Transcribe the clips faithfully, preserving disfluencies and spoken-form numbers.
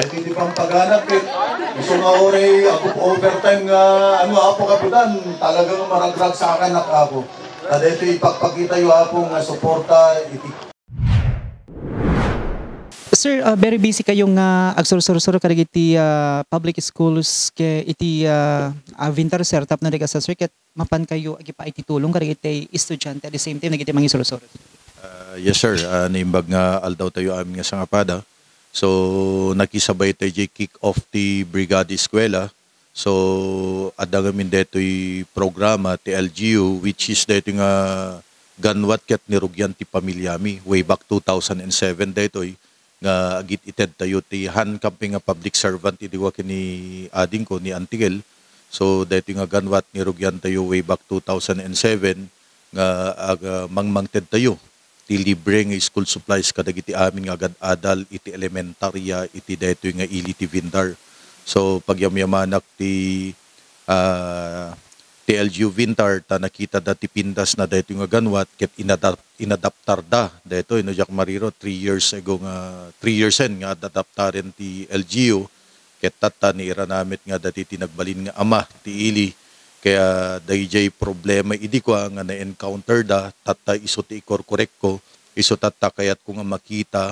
Iti pampaganak, eh. Isu nga uray, Apo, overtime nga, ano, Apo Kapitan, talagang maragragsakan, Apo. Kada ito ipagpakita yu, Apo, nga suporta iti Sir, ah, very busy kayo nga agsursuro kadagiti, ah, public schools ke iti, ah, ah, winter, sir, tapno dagasa, sir, ket mapan kayo agipaay ti tulong kadagiti estudiante at the same time dagiti mangisursuroyo. Ah, yes, sir. Ah, naimbag nga aldaw tayo amin nga sangapada. So, nakisabay tayo di kick off ti Brigada Eskwela. So, adda ngamin daytoy programa ti L G U, which is daytoy nga ganwat ket nirugian ti pamilyami. Way back two thousand and seven daytoy nga agit-ited tayo ti han kamping nga public servant idi wa ken ni adingko ni Antigel. So, daytoy nga ganwat nirugian tayo way back two thousand and seven nga aga mangmangted tayo ti libre nga school supplies kadagiti amin nga agad-adal iti elementarya iti daytoy nga Ili ti Vindar. So, pagyamyamanak ti, ah, ti L G U Vindar ta nakitada ti pintas na daytoy nga ganwat ket inadap-, inadaptarda daytoy no diak mariro three years ago nga, three years en nga adaptaren ti L G U. Ket tatta, ni Ira Namit nga dati ti nagbalin nga ama ti ili. Kaya dayjay problema idi kua nga na-encounter da, tatta isu ti ikorkorekko, isu tatta kayatko nga makita,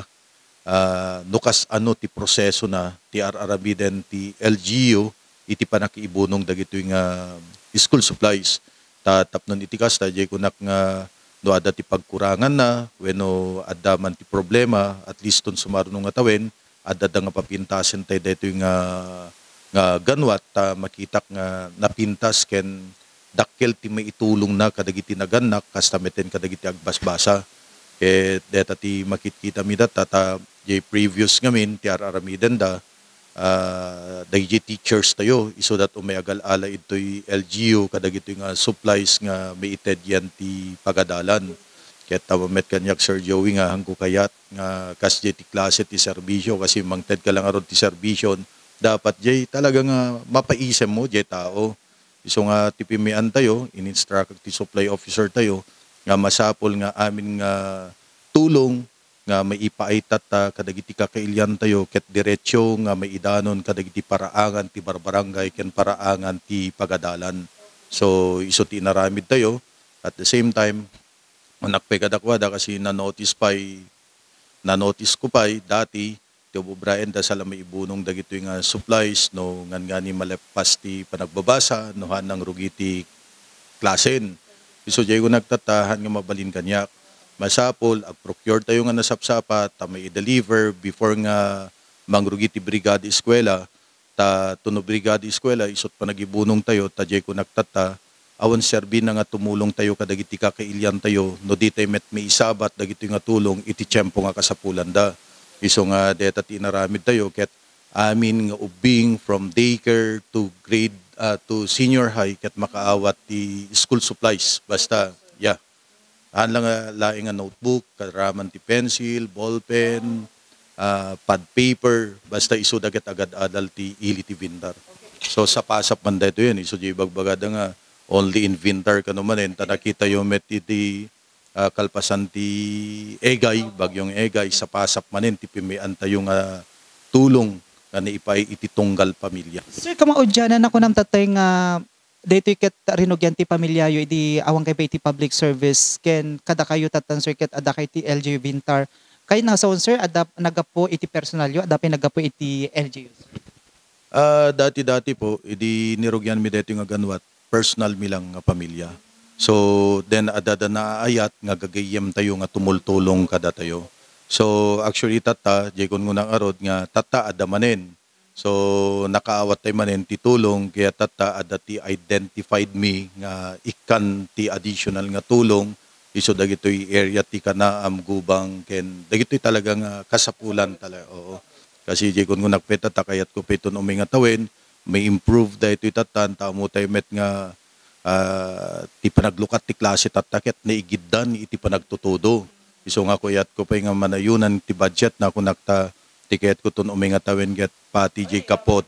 ah, no kas-ano ti proseso na ti ar-aramiden ti L G U iti panakiibunong dagitoy nga school supplies. Ta tapnon iti kasta, jay kunak nga no adda ti pagkuranganna wenno adda man ti problema, at least ton sumaruno nga tawen, adda nga papintasen tay daytoy nga, nga ganwat, ta makitak nga napintas ken dakkel ti maitulongna kadagiti nagannak, kasta metten kadagiti agbasbasa. Ket deta ti makitkitami data, ta jay previous ngamin ti ar-aramidenda, ah, dagiti teachers tayo, isu dat umay agal-ala idtoy L G U kadagitoy nga supplies nga maited yan ti pagadalan. Ket tama met kaniak, Sir Joey, nga hangko kayat nga kas jay ti klase ti serbisyo, kasi mangted ka lang arod ti serbisyon, dapat jay talaga nga mapaisem mo jay tao. Isu nga ti pimmian tayo, in-instruct ti supply officer tayo nga masapul nga amin nga tulong nga maipaay tatta kadagiti kakailian tayo ket diretso nga maidanon kadagiti paraangan ti barbarangay ken paraangan ti pagadalan. So, isu ti inaramid tayo. At the same time, anak pay kadakuada kasi na-notice pay, na-notice ko pay dati ti ububraenda sa la maibunong dagitoy nga supplies no ngan-ngani maleppas ti panagbabasa no haan nangrugi ti klasen. Isu jay ko nagtatahan nga mabalin kaniak. Masapul, ag-procure tayo nga nasapsapa, ta mai-deliver before nga mangrugi ti brigada eskwela, ta tuno brigada eskwela, isut panagibunong tayo, ta jay ko nagtatta, awan serbina nga tumulong tayo kadagiti kakailian tayo, no di tayo met maisabat dagitoy nga tulong iti tiempo nga kasapulanda. Isu nga deta ti inaramid tayo, ket amin nga ubbing from daycare to grade, ah, to senior high, ket makaawat ti school supplies. Basta, yeah. Haan lang nga laeng nga notebook, karaman ti pencil, ballpen, ah, pad paper, basta isu daket agad-adal ti ili ti Vindar. So, sapasap man daytoy yan, isu di ibagbagada nga only in Vindar kano manen, ta nakita yo met iti, ah, kalpasan ti Egay, Bagyong Egay, sapasap manen ti pimmian tayo nga tulong nga naipaay iti tunggal pamilya. Sir, kamaudianan, nakunam tatay nga daytoy ket rinugian ti pamilyayo idi awan kay pay iti public service ken kadakayo tattan, sir, ket adda kay ti L G U Vintar. Kay nasaon, sir, adda naggapu iti personalyo, adda pay naggapu iti L G U, sir? Ah, dati-dati po, idi nirugianmi daytoy nga ganwat, personal mi lang nga pamilya. So, then adda da naayat nga gagayyem tayo nga tumultulong kadatayo. So, actually, tatta, jay kun ngunang arod nga tatta adda manen. So, nakaawat tay manen ti tulong, kaya tatta, adda ti identified me nga ikkan ti additional nga tulong, isu dagitoy area ti Kanaam, Gubang, ken dagitoy talaga nga kasapulan talaga, oo. Kasi jay kun ngunang pay tatta, kayat ko pay ton umay nga tawen, ma-improve daytoy tattan, ta ammo tay met nga, ah, ti panaglukat ti klase tatta ket naigiddan iti panagtutudo. Isu nga kuyat ko pay nga manayonan ti budget na kunak ta ti kayat ko ton umay nga tawen ket pati jay kapot.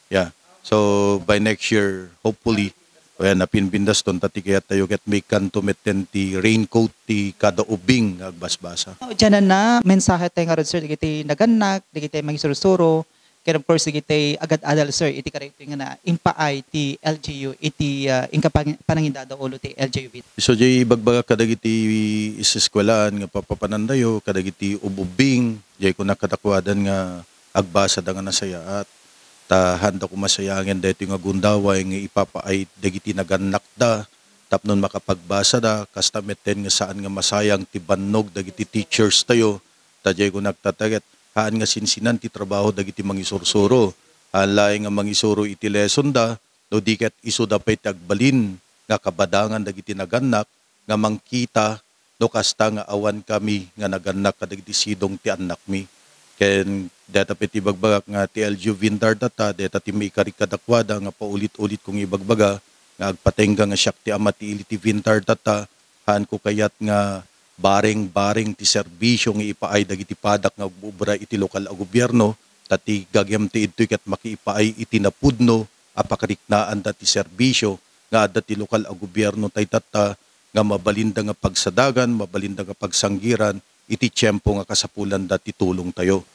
Yeah. So, by next year, hopefully, o yan, napinbindas ton ta ti kayat tayo ket may kanto metten ti raincoat ti kada ubing nga agbasbasa. Diyan na, mensahe tayo nga rod, sir, dagiti nagannak, dagiti mangisursuro, Ken of course, dagiti agad-adal, sir, iti karaytoy nga naimpaay ti L G U iti, ah, inkapang-, panangindadaw ulo ti L G U V. So, jay ibagbaga kadagiti eseskuelaan nga papapanandayo, kadagiti ub-ubbing, jay kunak kadakuadan nga agbasada nga nasayaat. Ta haanda koma sayaangen daytoy nga gundaway nga ipapaay dagiti nagannakda tapno makapagbasada, kasta metten nga saan nga masayang ti bannog dagiti teachers tayo. Ta jay kunak tatta ket, haan nga sinsinan ti trabaho dagiti mangisursuro. Haan laeng nga mangisuro iti lesson da, no di ket isuda pay ti agbalin nga kabadangan dagiti nagannak nga mangkita no kasta nga awan kami nga nagannak kadagiti sidong ti annakmi. Ken deta pay ti ibagbagak nga ti L G U Vintar tatta, deta ti maikarik kadakuada nga paulit-ulit kong ibagbaga nga agpatengga nga siak ti ama ti ili ti Vintar tatta, haan ko kayat nga bareng-bareng ti serbisio nga ipaay dagiti padak nga agubra iti lokal a gobierno, ta ti gagem ti idtoy ket makiipaay iti napudno a pakariknaanda ti serbisio nga adda ti lokal a gobierno tay tatta nga mabalinda nga pagsadagan, mabalinda nga pagsanggiran iti tiempo nga kasapulanda ti tulongtayo.